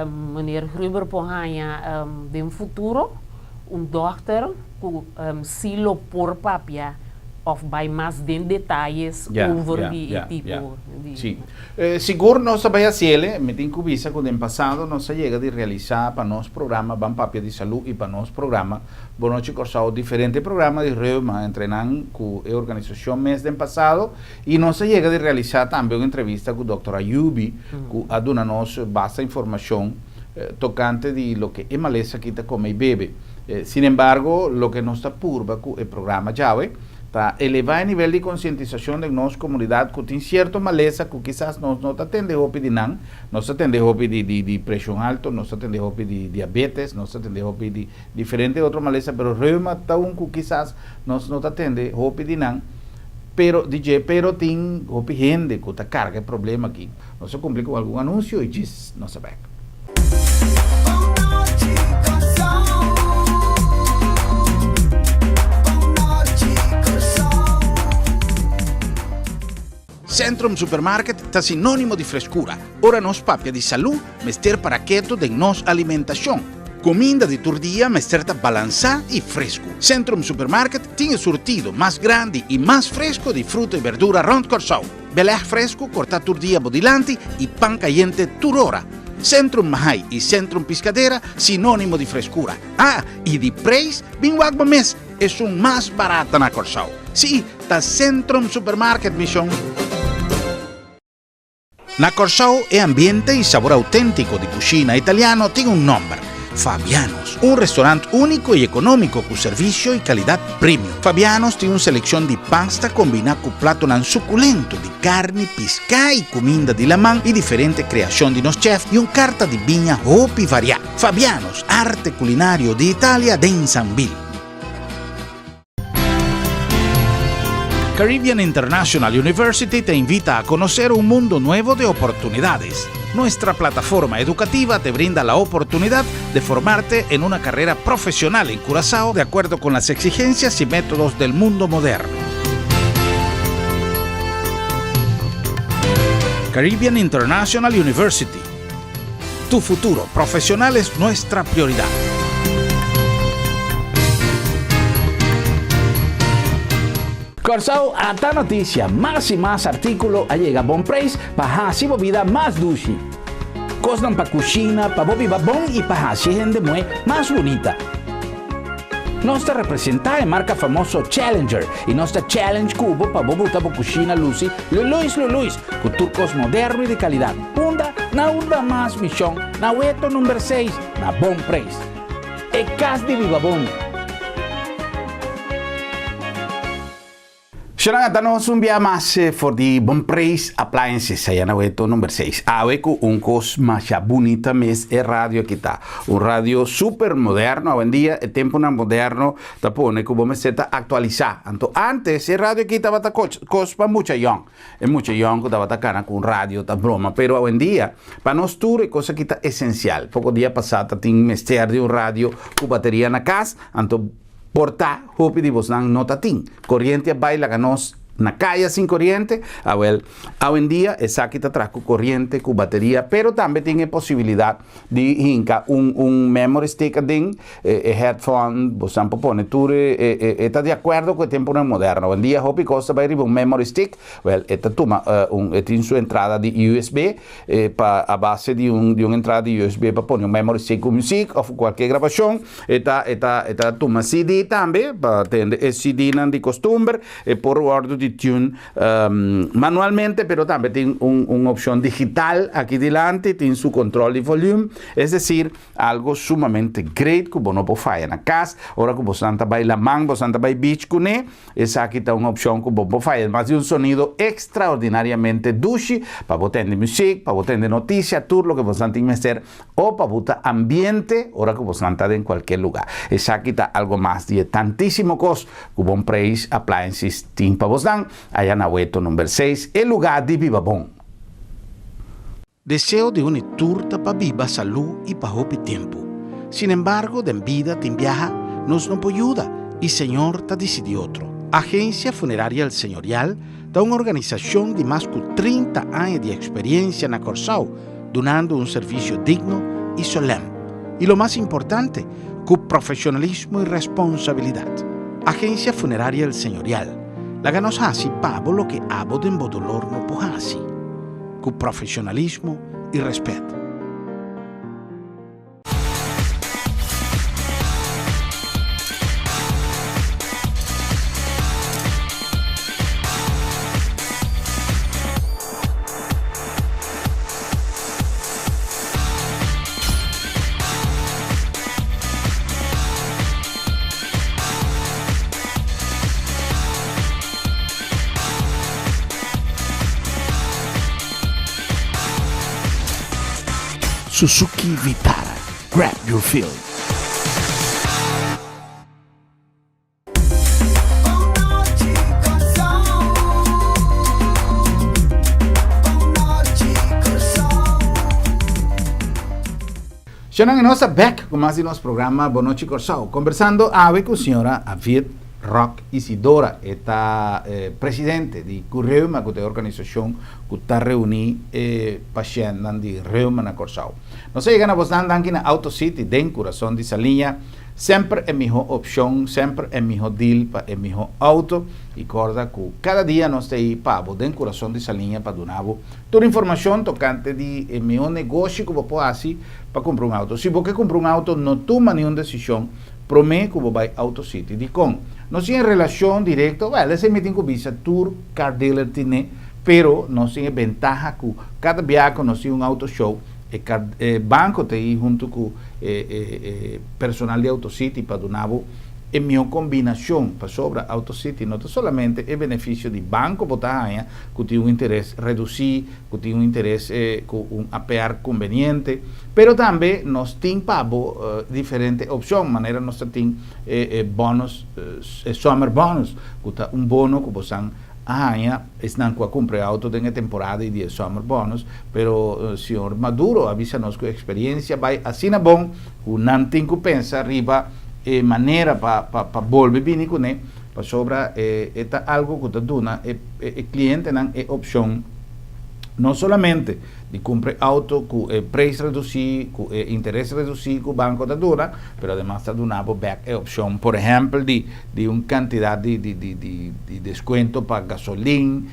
meneer Gruber por haña den futuro un dòkter ku si lo por papia of bai mas den detayes over di e tipo di. Sí. Sigur nos ta bai hasiel, mi tin ku bisa ku den pasado nos a yega di realisá pa nos programa Ban Papia di Salú i pa nos programa Bon Nochi Kòrsou diferente programa di reuma entre nan ku e organisashon mes den pasado i nos a yega di realisá tambe un entrevista ku Dòkter Ayubi ku a duna nos basta informashon tokante di loke e malesa aki ta kome i bebe. Sin embargo, loke nos ta purba ku e programa djawe ta elevá e nivel di konsientisashon den nos komunidat ku tin sierto malesa ku kisas nos no ta tende hopi di nan. Nos ta tende hopi di di di preshon alto, nos ta tende hopi di diabetes, nos ta tende hopi di diferente otro malesa, pero reuma ta un ku kisas nos no ta tende hopi di nan, pero di dje, pero tin hopi hende ku ta karga e problema aki. Nos a kumpli ku algun anunsio i djis nos a bèk. Centrum Supermarket ta sinónimo di freskura. Ora nos papia di salú, mester para ketu den nos alimentashon. Kuminda di tur dia mester ta balansá i fresku. Centrum Supermarket tin e surtido mas grandi i mas fresku di fruta i berdura rònt Kòrsou. Belèg fresku kortá tur dia bo dilanti i pan kayente tur ora. Centrum Mahai i Centrum Piscadera sinónimo di freskura. Ah, i di preis, bin wak bo mes, esun mas barata na Kòrsou. Sí, ta Centrum Supermarket, mi shon. Na Kòrsou e ambiente i sabor auténtiko di kushina italiano tin un nòmber, Fabiano's, un restaurant úniko i ekonómiko ku servisio i kalidat premium. Fabiano's tin un selekshon di pasta kombiná ku platonan sukulento di karni, piská i kuminda di laman i diferente kreashon di nos chèf i un karta di biña hopi variá. Fabiano's, arte kulinario di Italia den Sambil. Caribbean International University te invita a conocer un mundo nuevo de oportunidades. Nuestra plataforma educativa te brinda la oportunidad de formarte en una carrera profesional en Curazao de acuerdo con las exigencias y métodos del mundo moderno. Caribbean International University. Tu futuro profesional es nuestra prioridad. Kòrsou ata notisia, mas i mas artíkulo a yega Bon Preis pa hasi bo bida mas dushi. Kosnan pa kushina, pa bo biba bon i pa hasi e hende muhé mas bunita. Nos ta representá e marka famoso Challenger i nos ta challenge ku bo pa bo buta bo kushina lusi luluis luluis ku tur kos moderno i di kalidat. Unda? Na unda mas mishon, na Weto number seis, na Bon Preis. E kas di biba bon. Sharon a da nos un bia mas for di Bon Preis Appliances aya na Weto number seis. Awe ku un kos masha bunita mes e radio aki ta. Un radio super moderno. Awendia e temponan moderno ta pone ku bo mester ta aktualisá. Anto antes e radio aki tabata kos pa mucha yòn. E mucha yòn ku tabata kana ku un radio ta broma, pero awendia pa nos tur e kos aki ta esensial. Poko dia pasá ta tin mester di un radio ku bateria na kas, anto por ta hopi di bosnan no ta tin. Koriente a bai laga nos na kaya sin koriente, awel awendia esaki ta traha ku koriente ku bateria, pero tambe tin e posibilidat di hinka un un memory stick aden, e headphone, bosan por pone tur e e e ta di akuerdo ku e tempunan moderno. Awendia hopi kos ta bai riba un memory stick, wèl e ta tuma un e tin su entrada di usb pa a base di un di un entrada di usb pa pone un memory stick ku muzik òf kualke grabashon, e ta e ta e ta tuma cd tambe pa tende e cdnan di kostumber, e por wòrdu di tune Manualmente, pero tambe tin un un opcion digital aki dilanti, tin su control di volume, es decir, algo sumamente great cu bo no por faya na cas, ora cu bosan ta bay laman, bosan ta bay beach cune, esaki ta un opcion cu bo por faya, mas di un sonido extraordinariamente dushi pa bo tende music, pa bo tende noticia, tur loke bosan tin mester o pa bo ta ambiente ora cu bosan ta den cualkier lugar. Esaki ta algo mas di e tantisimo cos Ku Bon Preis Appliances tin pa bosnan aya na Weto number seis, e lugá di biba bon. Deseo di uni tur ta pa biba salú i pa hopi tempu. Sinembargo, den bida tin biaha nos no por yuda i Señor ta disidí otro. Agencia Funeraria El Señorial ta un organisashon di mas ku 30 aña di eksperiencia na Kòrsou, dunando un servisio digno i solèm. I lo mas importante, ku profeshonalismo i responsabilidat. Agencia Funeraria El Señorial, laga nos hasi pa bo loke abo den bo dolor no por hasi, ku profeshonalismo i rèspèt. Suzuki Vitara, grab your feeling. Shonnan y nos ta bek cu mas di nos programa Bon Nochi Corsou, conversando awe cu señora Aviet Rock Isidora, e ta presidente di Cureuma cu ta e organisacion cu ta reuni e pashentnan di reuma na Corsou. Nos a yega na bosnan danki na Auto City den curason di Saliña. Semper e miho opcion, semper e miho deal pa e miho auto y corda cu cada dia nos ta ey pa bo den curason di Saliña pa duna bo tur informacion tocante di e miho negoshi cu bo por haci pa cumpra un auto. Si bo ke cumpra un auto no tuma niun decision prome cu bo bay Auto City. Dicon? Nos tin e relacion directo, well esey mi tin cu bisa tur car dealer tine, pero nos tin e bentaha cu cada biaha cu nos tin un auto show E car e banco ta ei hunto cu e e e personal di Autocity pa duna bo e mihó combinacion, pasobra Autocity no ta solamente e beneficio di banco bo ta haña cu tin un interes reduci, cu tin un interes cu un APR conveniente, pero tambe nos tin pa bo diferente opcion, manera nos ta tin e e bonus e summer bonus cu ta un bono cu bo san. A haña esnan ku a kumpra e outo den e temporada i di e summer bonus, pero señor Maduro a bisa nos ku e eksperiensia bai asina bon ku nan tin ku pensa riba e manera pa pa bolbe bini kuné, pasobra e ta algu ku ta duna e e klientenan e opshon no solamente di kumpra e outo ku e preis redusí, ku e interes redusí ku banko ta duna, pero ademas ta duna bo bèk e opshon por ehèmpel di di un cantidad di di di di di descuento pa gasolin,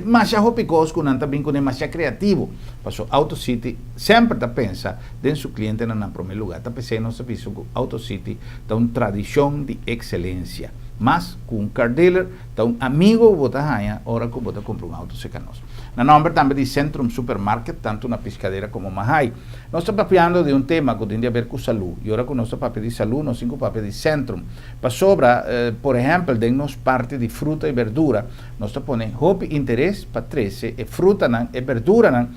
masha hopi cos cu nan ta bin cune masha creativo, paso Auto City semper ta pensa den su clientenan na prome lugar, ta pesey nos ta bisa cu Auto City ta un tradicion di excelencia, mas cu un car dealer ta un amigo cu bo ta haya ora cu bo ta cumpra un auto cerca nos. Na nomber tambe di Centrum Supermarket tanto na Piscadera como Mahaai. Nos ta papiando di un tema cu tin di haber cu salud y ora cu nos ta papia di salud nos tin cu papia di Centrum. Pasobra, por ehèmpel, den nos parti di fruta i berdura, nos ta pone hopi interes pa trese e frutanan, e berduranan,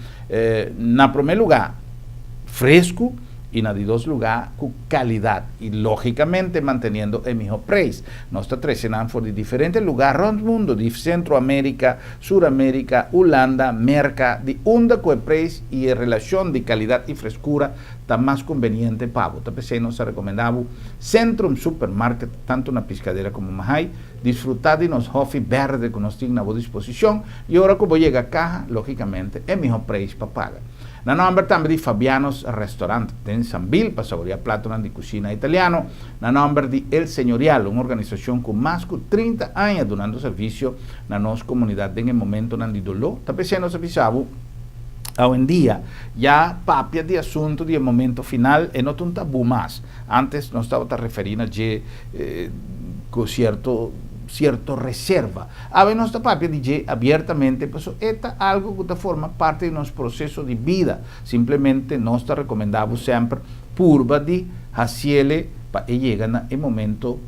na promé lugá fresku i na di dos lugá ku kalidat i lógikamente manteniendo e mihó preis. Nos ta trese nan for di diferente lugá rònt mundu, di Sentroamerika, Suramérika, Ulanda, Merka, di unda ku e preis i e relashon di kalidat i freskura ta mas konbeniente pa bo. Ta p'esei nos ta rekomendá bo Centrum Supermarket tantu na Piscadera komo Mahaai. Disfrutá di nos hòfi bèrdè ku nos tin na bo disposishon i ora ku bo yega kaha, lógikamente, e mihó preis pa paga. Na nòmber tambe di Fabiano's Restaurant den Sambil pa saboriá platonan di kushina italiano. Na nòmber di El Señorial, un organisashon ku mas ku 30 aña dunando servisio na nos komunidat den e momentonan di doló, ta p'esei nos a bisa bo, Awendia ya papia di asuntu di e momento final e no ta un tabú mas. Antes nos tabata referí na dje ku sierto sierto reserva. Awe nos ta papia di dje abiertamente pasobra e ta algu ku ta forma parti di nos proseso di bida. Simplemente nos ta rekomendá bo semper purba di hasiele pa e yega na e momento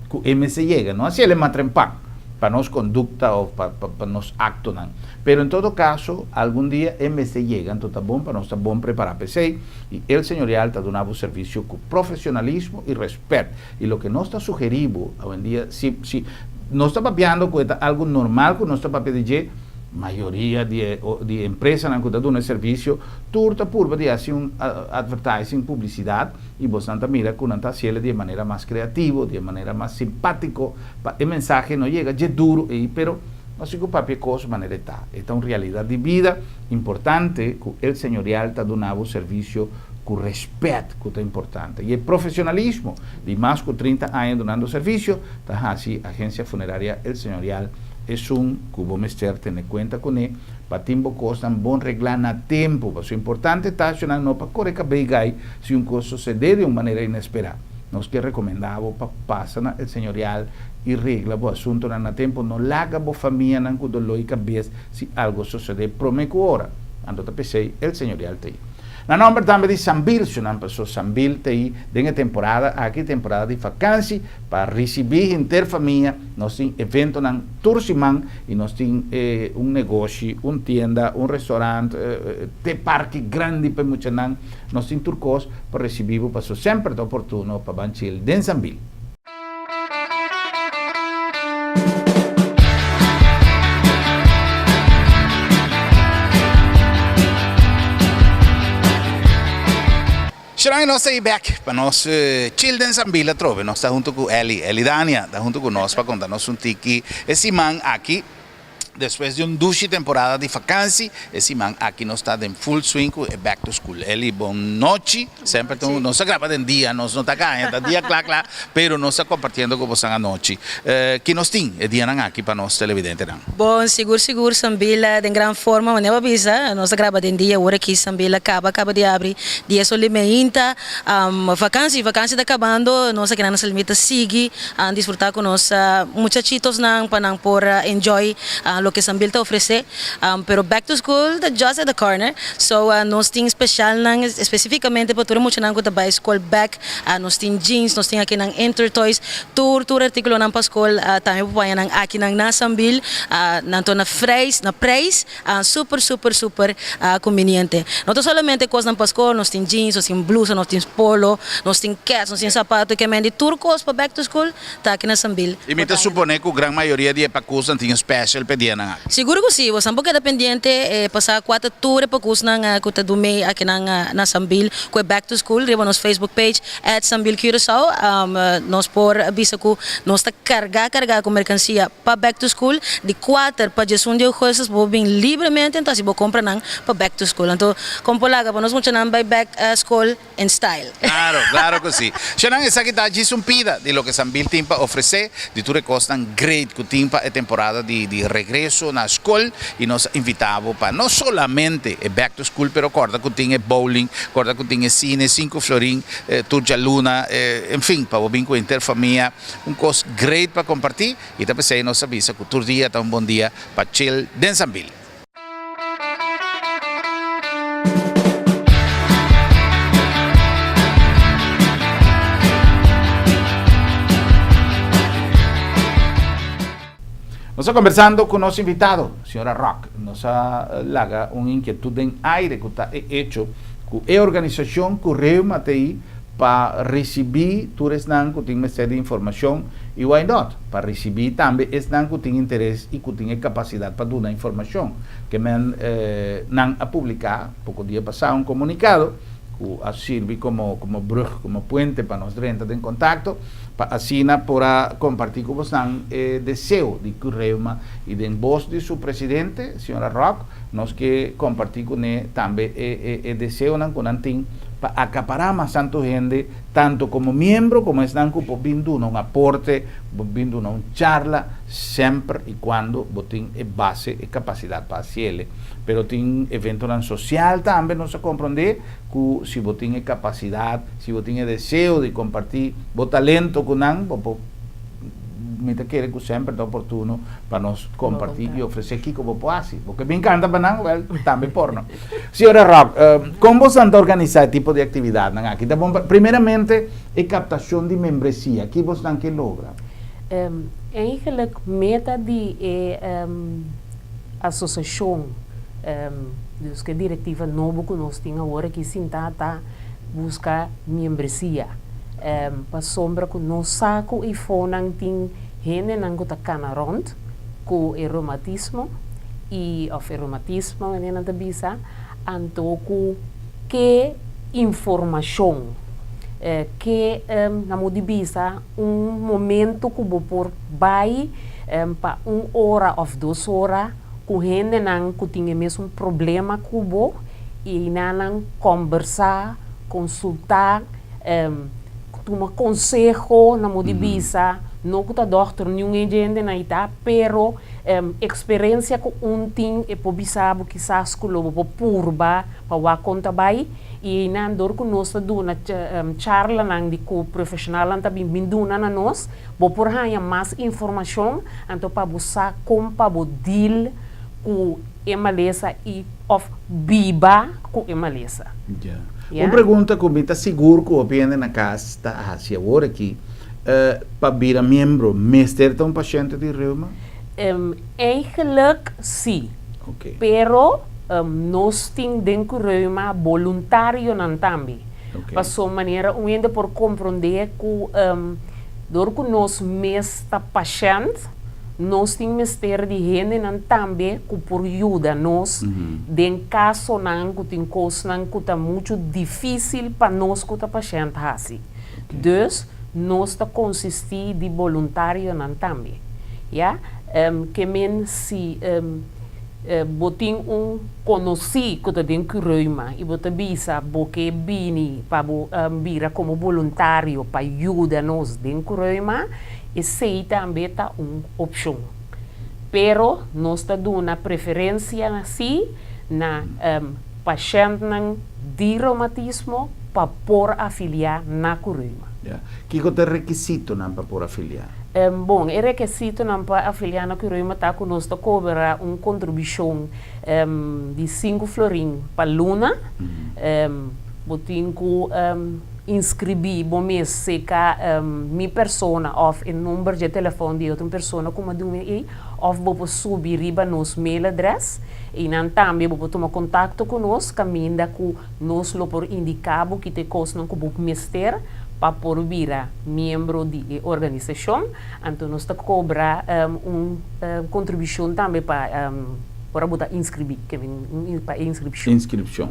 ku e mester yega. No hasiele matrempan pa nos kondukta òf pa pa nos aktonan. Pero en todo caso, algun dia e mester yega, anto ta bon pa nos ta bon prepará p'esei, i El Señorial ta duna bo servicio cu profesionalismo i respet. I loke nos ta sugerí bo awendia, si, si nos ta papiando cu e ta algo normal cu nos ta papia di dje, mayoria di e, di e empresanan cu ta duna e servicio, tur ta purba di haci un advertising, publicidad, i bosnan ta mira cu nan ta haciele di e manera mas creativo, di e manera mas simpatico, pa e mensahe no yega dje duro ei, pero. Nos tin ku papia e kos manera e ta. E ta un realidat di bida importante ku El Señorial ta duna bo servisio ku rèspèt ku ta importante. I e profesionalismo di mas ku 30 aña dunando servisio ta hasi Agencia Funeraria El Señorial esun ku bo mester tene kuenta kuné pa tin bo kosnan bon reglá na tempu. Pasobra importante ta ashonan no pa kore kabei gai si un kos sosedé di un manera inesperá. Nos ke rekomendá bo pa pasa na El Señorial i regla bo asuntonan na tempu. No laga bo famianan ku doló i kabes si algo sosodé promé ku ora. Anto ta p'esei El Señorial ta ei. Na nòmber tambe di Sambil, su nan pasó Sambil ta ei den e temporada aki, temporada di fakansi, pa risibí henter famia. Nos tin eventonan tur siman i nos tin un negoshi, un tienda, un restaurant, te parke grandi pa e muchanan. Nos tin tur kos pa risibí bo pasó semper ta oportuno pa ban chil den Sambil. Shirang nos ta bek pa nos chill den Sambil atrobe. Nos ta hunto ku Elly, Elly Dania ta hunto ku nos pa konta nos un tiki e siman aki. Despues di un dushi temporada di vakansi, e siman aki nos ta den full swing ku e back to school. Eli, bon nochi. Semper ta un, nos ta graba den dia, nos no ta gaña, ta dia kla kla, pero nos ta kompartiendo ku bosan anochi. Ki nos tin e dianan aki pa nos televidentenan? Bon, sigur sigur Sambila den gran forma, manera bo a bisa, nos ta graba den dia, ora ki Sambila kaba kaba di abri dia solí meinta. Vakansi, vakansi ta kabando, nos aki nan na Salimita ta sigui. Disfruta ku nos muchachitosnan pa nan por enjoy loke Sambil ta ofrece, pero back to school ta just at the corner, so nos tin specialnan specificamente pa tur e muchanan cu ta bay school back, nos tin jeans, nos tin akinan intertoys, tur tur articulonan pa school tambe bo por haya nan akinan na Sambil, nan ta na frijs na prijs super super super conveniente. No ta solamente cosnan pa school, nos tin jeans, nos tin blusa, nos tin polo, nos tin kets, nos tin zapato, ke men di tur cos pa back to school. Ta aki na Sambil. I mi ta supone ku gran mayoria di e pakusnan tin un special p'e dianan aki. Sigur ku si. Bosan por keda pendiente e pasa kua ta tur e pakusnan ku ta dumei akinan na Sambil ku e back to school riba nos Facebook page at Sambil Curaçao. Nos por bisa ku nos ta karga karga ku merkansia pa back to school di kuater pa diesun di augustus bo por bin libremente anto hasi bo kompranan pa back to school. Anto kon por laga pa nos muchanan bai back school En style. Claro, claro cu si. Shanan, esaki ta djis un pida di loke Sambil tin pa ofrece, di tur e cosnan great cu tin pa e temporada di di regreso na scol y nos a invita bo pa no solamente e back to school pero corda cu tin e bowling, corda cu tin e cine, cinco florin, tur djaluna, en fin, pa bo bin cu henter famia, un cos great pa comparti y ta pesey nos a bisa cu tur dia ta un bon dia pa chill den Sambil. Nos ta conversando cu nos invitado, señora Rock. Nos a laga un inquietud den aire cu ta e hecho cu e organisacion cu Reuma ta ei pa ricibi tur esnan cu tin mester di informacion y why not, pa ricibi tambe esnan cu tin interes y cu tin e capacidad pa duna informacion. Ke men nan a publica poco dia pasa un comunicado cu a sirbi como como brug, como puente pa nos drenta den contacto pa asina por a comparti cu bosnan e deseo di Cureuma y den bos di su presidente, señora Rock, Nos ke kompartí kuné tambe e e deseonan ku nan tin pa akapará mas tantu hende, tantu komo miembro komo esnan ku por bin duna un aporte, por bin duna un charla, semper i kuando bo tin e base, e kapasidat pa hasiel. Pero tin eventonan sosial tambe nos a komprondé ku si bo tin e kapasidat, si bo tin e deseo di kompartí bo talento ku nan, bo por. Mi ta kere ku semper ta oportuno pa nos kompartí i ofresé kiko bo por hasi. Bo ke bin kanta pa nan? Wèl, tambe por no. Señora Rob, kon boso ta organisá e tipo di aktividatnan aki? Ta bon pa, primeramente, e kaptashon di membresia. Ki bosnan ke logra? Eigenlijk meta di e asosiashon, dus ku e direktiva nobo ku nos tin awor aki sintá ta buska miembresia. Pasobra ku nos sa ku ifonan tin hendenan ku ta kana rònt ku e reumatismo i òf e reumatismo manera nan ta bisa, anto ku ke informashon, ke nan por di bisa un momento ku bo por bai pa un ora òf dos ora ku hendenan ku tin e mesun problema ku bo i einan nan kòmbersá, konsultá. Tuma konseho na modo di bisa, no ku ta dòkter niun e djende na ita, pero eksperensia ku un tin e por bisa bo kisas ku lo bo por purba pa wak kon ta bai i einan dor ku nos ta duna charlanan di ku profeshonalnan ta bin bin duna na nos, bo por haña mas informashon anto pa bo sa kon pa bo deal ku e malesa i òf biba ku e malesa. Ya. Un pregunta ku mi ta sigur ku hopi hende na kas ta hasi awor aki, pa bira miembro mester ta un pashente di reuma? Eigenlijk si. Oké. Pero nos tin den ku reuma boluntarionan tambe. Oké. Paso manera un hende por komprondé ku dor ku nos mes ta pashènt, Nos tin mester di hendenan tambe ku por yuda nos den kasonan ku tin kosnan ku ta muchu difísil pa nos ku ta pashènt hasi. Dus, nos ta konsistí di boluntarionan tambe. Ya? Ke men si bo tin un konosí ku ta den Cureuma i bo ta bisa bo ke bini pa bo bira komo boluntario pa yuda nos den Cureuma, Esei tambe ta un opshon. Pero nos ta duna preferensia si na pashèntnan di reumatismo pa por afiliá na Cureuma. Ya. Kiko ta e rekisitonan pa por afiliá? Bon, e rekesitonan pa afiliá na Cureuma ta ku nos ta kobra un kontribushon di sinku florin pa luna. Bo tin ku inskribí bo mes seka mi persona òf e number dje telefòn di e otro persona ku mi a duna ei, òf bo por subi riba nos mailadrès. Einan tambe bo por tuma kontakto ku nos kaminda ku nos lo por indiká bo ki ta e kosnan ku bo mester pa por bira miembro di e organisashon. Anto nos ta kobra un kontribushon tambe pa ora bo ta inskribí, pa e inskripshon. Inskripshon.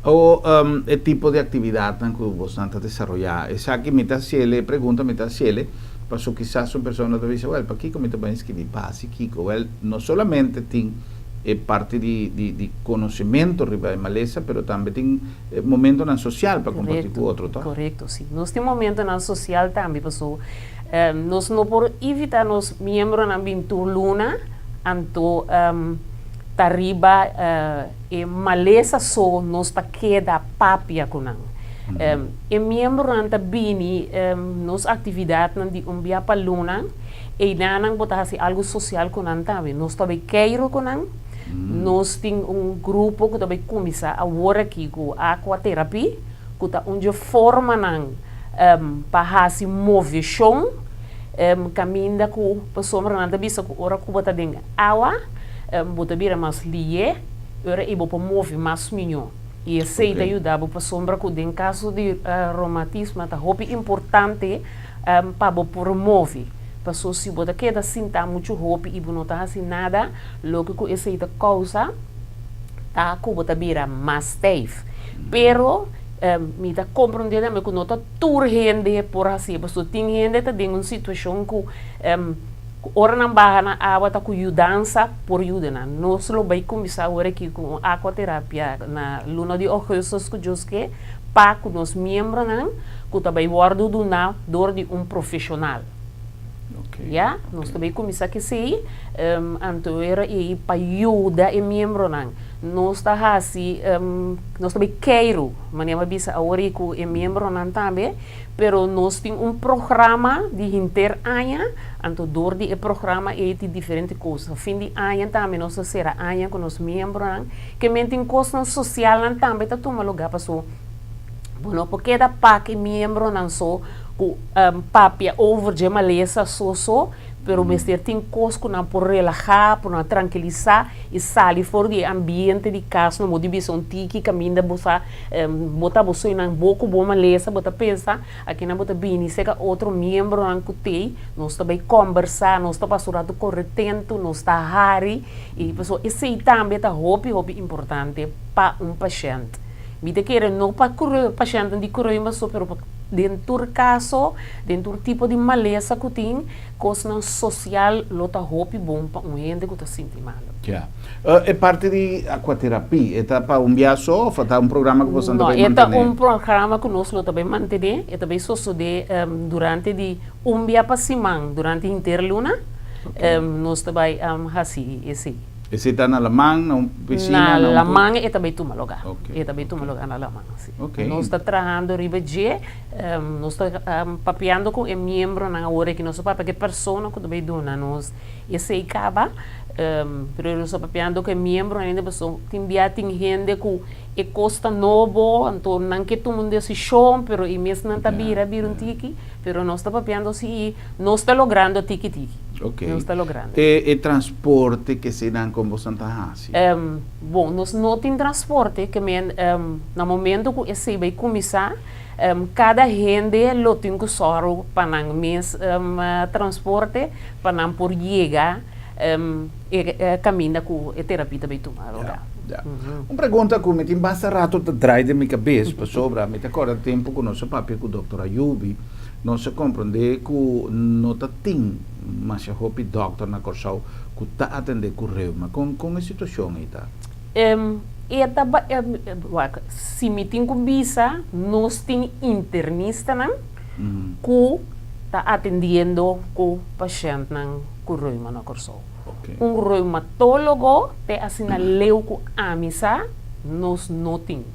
O e tipo di aktividatnan ku bosnan ta desaroyá. Esaki mi ta hasiel, e pregunta mi ta hasiel, paso kisas un persona ta bisa, wèl, pakiko mi ta bai inskribí? Pa hasi kiko? Wèl, no solamente tin e parti di konosementu riba e malesa, pero tambe tin momentonan sosial pa kompartí ku otro, tòg? Korekto, si. Nos tin momentonan sosial tambe, paso nos no por invitá nos miembronan bin tur luna, anto ta riba e malesa so nos ta keda papia ku nan. E miembronan ta bini nos aktividatnan di un bia pa luna, einan bo ta hasi algu sosial ku nan tambe. Nos ta bai keiru ku nan, nos tin un grupo ku ta bai kuminsá awor aki ku aquaterapie, ku ta un dje formanan pa hasi moveshon kaminda ku pasobra nan ta bisa ku ora ku bo ta den awa bo ta bira mas lié, ora ei bo por move mas miñó. I esei ta yuda bo pasobra ku den kaso di romatisma ta hopi importante pa bo por move. Paso si bo ta keda sintá muchu hopi i bo no ta hasi nada, loke ku esei ta kousa ta ku bo ta bira mas stijf. Pero mi ta komprondé tambe ku no ta tur hende por hasié, paso tin hende ta den un situashon ku Ku ora nan baha na awa ta ku yudansa por yuda nan. Nos lo bai kuminsá awor aki ku un aquaterapia na luna di ougùstus ku Dios ke pa ku nos miembronan ku ta bai wòrdu duná dor di un profeshonal. Ya, nos ta bai kuminsá ku esei, anto era ei pa yuda e miembronan. Nos ta hasi, nos ta bai keiru, manera mi a bisa awor ei ku e miembronan tambe. Pero nos tin un programa di henter aña, anto dor di e programa ei tin diferente kos. Fin di aña tambe nos ta sera aña ku nos miembronan, ke men tin kosnan sosialnan tambe ta tuma lugá paso bo no por keda pak e miembronan so ku papia over dje malesa so so, pero mester tin kos ku nan por relahá, por nan trankilisá i sali for di e ambiente di kas no bo di bisa un tiki kaminda bo sa Bo ta bo soñnan bo ku bo malesa, bo ta pensa, akinan bo ta bini serka otro miembronan ku tei, nos ta bai kòmbersá, nos ta pasa un ratu koretentu, nos ta hari, i pasobra esei tambe ta hopi hopi importante pa un pashènt. Mi ta kere no pa pashèntnan di Cureuma so, pero pa den tur kaso, den tur tipo di malesa ku tin, Kosnan sosial lo ta hopi bon pa un hende ku ta sinti malu. Ya. E parti di aquaterapie, e ta pa un bia so of ta un programa ku boso ta bai No, e ta mantené? un programa ku nos lo ta bai mantené. E ta bai sosodé durante di un bia pa siman durante henter luna. Nos ta bai hasi esei. Esei ta na laman, na un pisina? Na laman e ta bai tuma lugá. E ta bai tuma lugá na laman, si. Nos ta trahando riba dje. Nos ta papiando ku e miembronan awor aki, nos ta papia ku e persona ku ta bai duna nos esei kaba, pero nos ta papiando ku e miembronan ainda pasobra tin bia tin hende ku e kos ta nobo, anto nan ke tuma un desishon, pero e mes nan ta bira bira un tiki, pero nos ta papiando si i nos ta logrando tiki tiki. Nos ta logrando. E transporte ke eseinan kon boso ta hasi? Bon, nos no tin transporte, ke men na momento ku esei bai kuminsá, Kada hende lo tin ku sòru pa nan mes transporte pa nan por yega e kaminda ku e terapia ta bai tuma lugá. Ya, ya. Un pregunta ku mi tin basta rato ta drai den mi kabes pasobra mi ta kòrda tempu ku nos a papia ku Dòkter Ayubi, nos a komprondé ku no ta tin masha hopi dòkter na Kòrsou ku ta atendé ku reuma. Kon kon e situashon ei ta? E ta ba, wak, si mi tin ku bisa, nos tin internistanan ku ta atendiendo ku pashèntnan ku reuma na Kòrsou. Un reumatólogo te asina leu ku ami sa, nos no tin.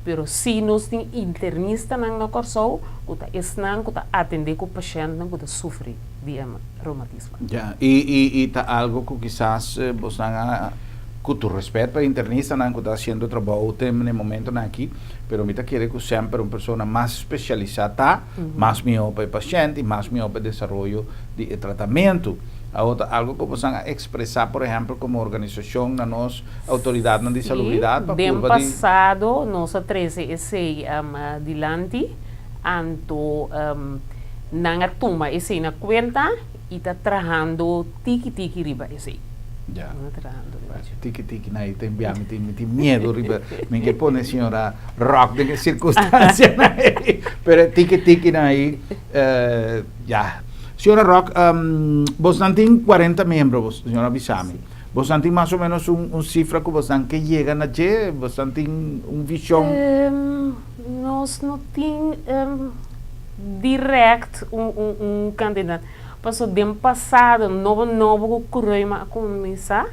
Pero si nos tin internistanan na Kòrsou ku ta esnan ku ta atendé ku pashèntnan ku ta sufri di reumatismo. Ya, i i i ta algo ku kisas bosnan a, ku tur rèspèt pa internistanan ku ta hasiendo trabou te na e momentonan aki, pero mi ta kere ku semper un persona mas spesialisá ta mas mihó pa e pashènt i mas mihó pa e desaroyo di e tratamentu. Awor ta algo ku bosnan a ekspresá por ehèmpel komo organisashon na nos outoridatnan di Sí, salubridat pa den purba di. pasado nos a trese esei dilanti, anto nan a tuma esei na kuenta i ta trahando tiki tiki riba esei. Ya. Nan ta trahando riba dje. Tiki tiki na i ta envia mi tin mi tin miedu riba mi ke pone señora Rock den e sirkunstansianan ei pero e tiki tiki na ei ya. Señora Rock, bosnan tin 40 miembro, bos, señora a bisa mi. Bosnan tin mas o menos un, un cifra cu bosnan ke yega na dje? Bosnan tin un vision? Nos no tin direct un, un, un cantidad. Paso den pasado, nobo nobo cu Curoima a cuminsa,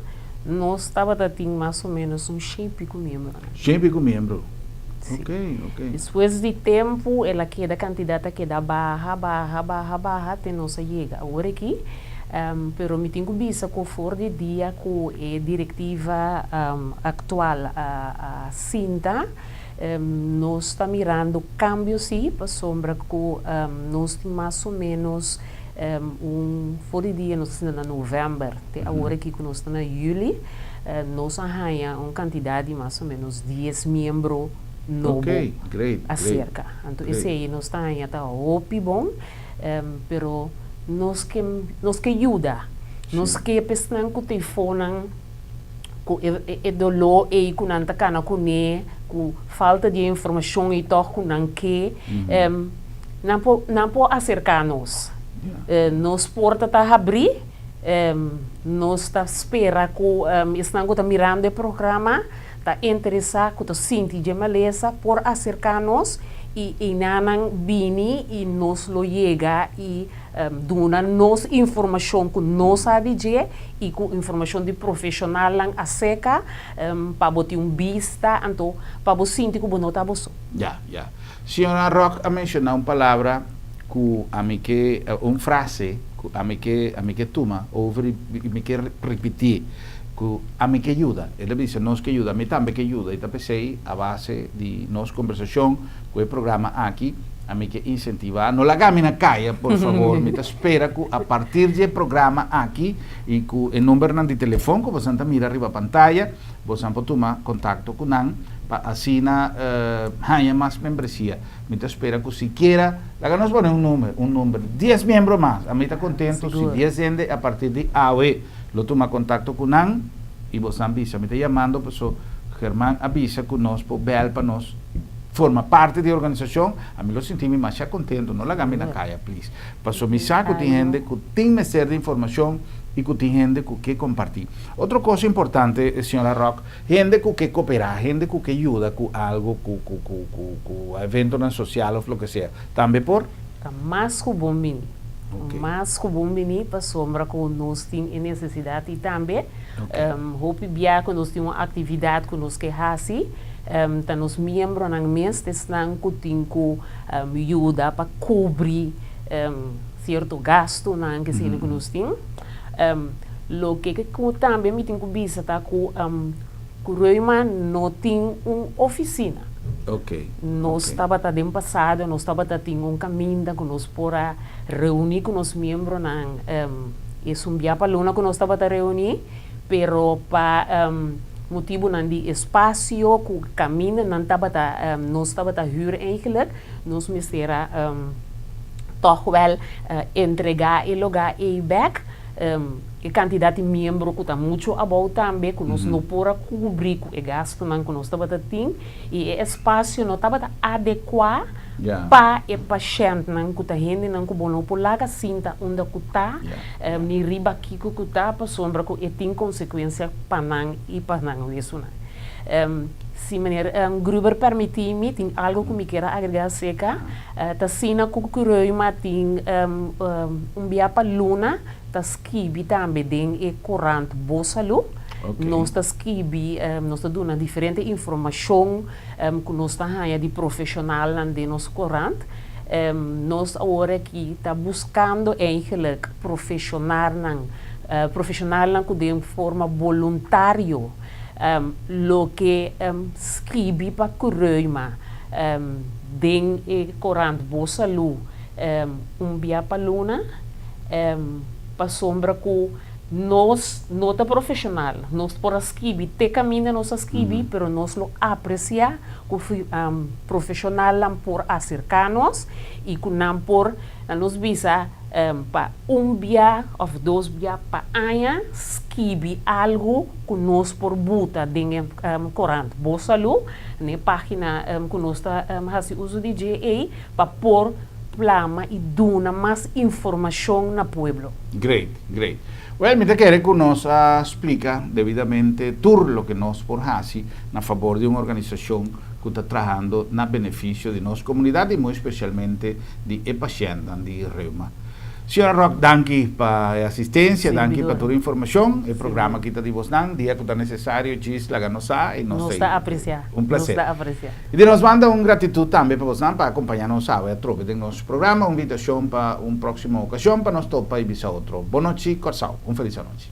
nos tabata tin mas o menos un shen y pico miembronan. Shen y pico miembro? Sí. Ok, ok. Despues di tempu el a keda kantidat a keda baha, baha, baha, baha te nos a yega awor aki. Pero mi tin ku bisa ku for di dia ku e direktiva aktual a sinta, nos ta mirando kambio sí, pasobra ku nos tin mas o ménos un, for di dia nos a sinta na novèmber te awor aki ku nos ta na yüli, Nos a haña un kantidat di mas o ménos dies miembro nobo aserka. Anto esei nos ta haña ta hopi bon, pero nos ke nos ke yuda. Nos ke pa esnan ku ta eifonan ku e doló ei ku nan ta kana kuné, ku falta di e informashon ei tòg ku nan ke, nan por nan por aserká nos. Nos porta ta habrí. Nos ta spera ku esnan ku ta mirando e programa ta interesá, ku ta sinti dje malesa por aserká nos i einanan bini i nos lo yega i duna nos informashon ku nos sa di dje i ku informashon di profeshonalnan aserka pa bo tin un bista anto pa bo sinti ku bo no ta bo so. Ya, ya. Señora Rock a menshoná un palabra ku ami ke, un frase ku ami ke, ami ke tuma over i mi ke ripití, ku ami ke yuda. El a bisa nos ke yuda, mi tambe ke yuda i ta p'esei a base di nos kombersashon ku e programa aki, ami ke insentivá, no laga mi na kaya por fabor, mi ta spera ku a partir di e programa aki i ku e numbernan di telefon ku bosan ta mira riba pantaya, bosan por tuma kontakto ku nan pa asina haña mas membresia. Mi ta spera cu sikiera, laga nos pone un number, un number, dies miembro mas. Ami ta contento si dies hende a partir di awe lo tuma contacto cu nan y bosnan bisa. Mi ta yamando paso German a bisa cu nos por bel pa nos forma parti di e organisacion. Ami lo sinti mi masha contento. No laga mi na caya please. Paso mi sa cu tin hende cu tin mester di informacion y cu tin hende cu ke comparti. Otro cos importante, señora Rock, Hende ku ke koperá, hende ku ke yuda ku algu, ku ku ku ku ku eventonan sosial òf loke sea, tambe por? Ta mas ku bon bini. Mas ku bon bini pasobra ku nos tin e nesesidat i tambe hopi bia ku nos tin un aktividat ku nos ke hasi, ta nos miembronan mes ta esnan ku tin ku yuda pa kubri sierto gastunan ke ku nos tin. Loke ku tambe mi tin ku bisa ta ku Kuroima no tin un ofisina. Nos tabata den pasado nos tabata tin un kaminda ku nos por a reuní ku nos miembronan esun bia pa luna ku nos tabata reuní, pero pa motibunan di espasio ku kamindanan tabata nos tabata hür eigenlijk nos mester a tòg wèl entregá e lugá ei bèk. E kantidat di miembro ku ta muchu abou tambe ku nos no por a kubri ku e gastunan ku nos tabata tin i e espasio no tabata adekuá pa e pashèntnan ku ta hendenan ku bo no por laga sinta unda ku ta ni riba kiko ku ta pasobra ku e tin konsekuensia pa nan i pa nan wesunan. Si meneer Gruber permití mi tin algu ku mi kier a agregá aserka. Ta asina ku Cureuma tin un bia pa luna ta skibi tambe den e korant Bo Salú. Nos ta skibi, nos ta duna diferente informashon ku nos ta haña di profeshonalnan den nos korant. Nos awor aki ta buskando eigenlijk profeshonalnan, profeshonalnan ku den forma boluntario loke skibi pa ku reuma den e korant Bo Salú un bia pa luna, pasobra ku nos no ta profeshonal. Nos por a skibi te kaminda nos a skibi, pero nos lo apresiá ku profeshonalnan por aserká nos i ku nan por na nos bisa pa un bia òf dos bia pa aña skibi algu ku nos por buta den e korant Bo Salú, na e página ku nos ta hasi uso di dje ei, pa por plama i duna mas informashon na pueblo. Great, great. Well, mi ta kere ku nos a splika debidamente tur loke nos por hasi na fabor di un organisashon ku ta trahando na benefisio di nos komunidat i muy spesialmente di e pashentan di reuma. Señora Rock, danki pa e asistencia, danki pa tur informacion. E programa aki ta di bosnan, dia cu ta necesario djis laga nos sa y nos ta. Nos ta aprecia. Un placer. Nos ta aprecia. Y di nos banda un gratitud tambe pa bosnan pa acompaña nos awe atrobe den nos programa. Un invitacion pa un proximo ocasion pa nos topa y bisa otro. Bon nochi, Corsou. Un feliz anochi.